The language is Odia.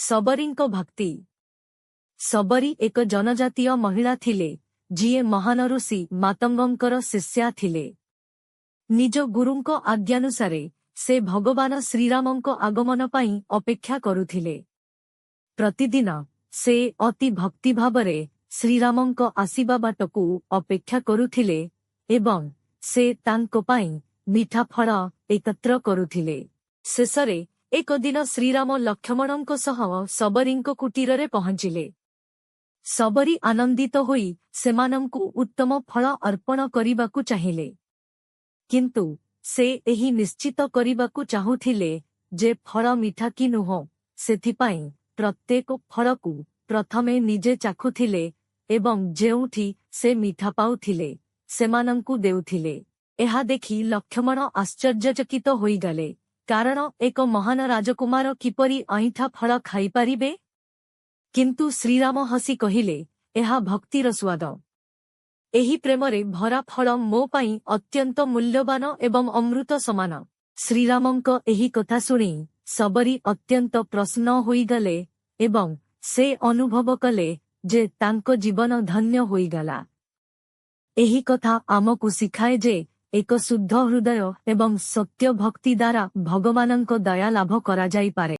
ଶବରୀଙ୍କ ଭକ୍ତି। ଶବରୀ ଏକ ଜନଜାତୀୟ ମହିଳା ଥିଲେ, ଯିଏ ମହାନ ଋଷି ମାତଙ୍ଗଙ୍କର ଶିଷ୍ୟା ଥିଲେ। ନିଜ ଗୁରୁଙ୍କ ଆଜ୍ଞାନୁସାରେ ସେ ଭଗବାନ ଶ୍ରୀରାମଙ୍କ ଆଗମନ ପାଇଁ ଅପେକ୍ଷା କରୁଥିଲେ। ପ୍ରତିଦିନ ସେ ଅତି ଭକ୍ତିଭାବରେ ଶ୍ରୀରାମଙ୍କ ଆସିବା ବାଟକୁ ଅପେକ୍ଷା କରୁଥିଲେ ଏବଂ ସେ ତାଙ୍କ ପାଇଁ ମିଠା ଫଳ ଏକତ୍ର କରୁଥିଲେ। ଶେଷରେ ଏକ ଦିନ ଶ୍ରୀରାମ ଲକ୍ଷ୍ମଣଙ୍କ ସହ ଶବରୀଙ୍କ କୁଟୀରରେ ପହଞ୍ଚିଲେ। ଶବରୀ ଆନନ୍ଦିତ ହୋଇ ସେମାନଙ୍କୁ ଉତ୍ତମ ଫଳ ଅର୍ପଣ କରିବାକୁ ଚାହିଁଲେ। କିନ୍ତୁ ସେ ଏହି ନିଶ୍ଚିତ କରିବାକୁ ଚାହୁଁଥିଲେ ଯେ ଫଳ ମିଠା କି ନୁହଁ। ସେଥିପାଇଁ ପ୍ରତ୍ୟେକ ଫଳକୁ ପ୍ରଥମେ ନିଜେ ଚାଖୁଥିଲେ ଏବଂ ଯେଉଁଠି ସେ ମିଠା ପାଉଥିଲେ, ସେମାନଙ୍କୁ ଦେଉଥିଲେ। ଏହା ଦେଖି ଲକ୍ଷ୍ମଣ ଆଶ୍ଚର୍ଯ୍ୟଚକିତ ହୋଇଗଲେ, କାରଣ ଏକ ମହାନ ରାଜକୁମାର କିପରି ଅଇଁଠା ଫଳ ଖାଇପାରିବେ? କିନ୍ତୁ ଶ୍ରୀରାମ ହସି କହିଲେ, "ଏହା ଭକ୍ତିର ସ୍ୱାଦ। ଏହି ପ୍ରେମରେ ଭରା ଫଳ ମୋ ପାଇଁ ଅତ୍ୟନ୍ତ ମୂଲ୍ୟବାନ ଏବଂ ଅମୃତ ସମାନ।" ଶ୍ରୀରାମଙ୍କ ଏହି କଥା ଶୁଣି ଶବରୀ ଅତ୍ୟନ୍ତ ପ୍ରସନ୍ନ ହୋଇଗଲେ ଏବଂ ସେ ଅନୁଭବ କଲେ ଯେ ତାଙ୍କ ଜୀବନ ଧନ୍ୟ ହୋଇଗଲା। ଏହି କଥା ଆମକୁ ଶିଖାଏ ଯେ ଏକ ଶୁଦ୍ଧ ହୃଦୟ ଏବଂ ସତ୍ୟ ଭକ୍ତି ଦ୍ୱାରା ଭଗବାନଙ୍କ ଦୟା ଲାଭ କରାଯାଇପାରେ।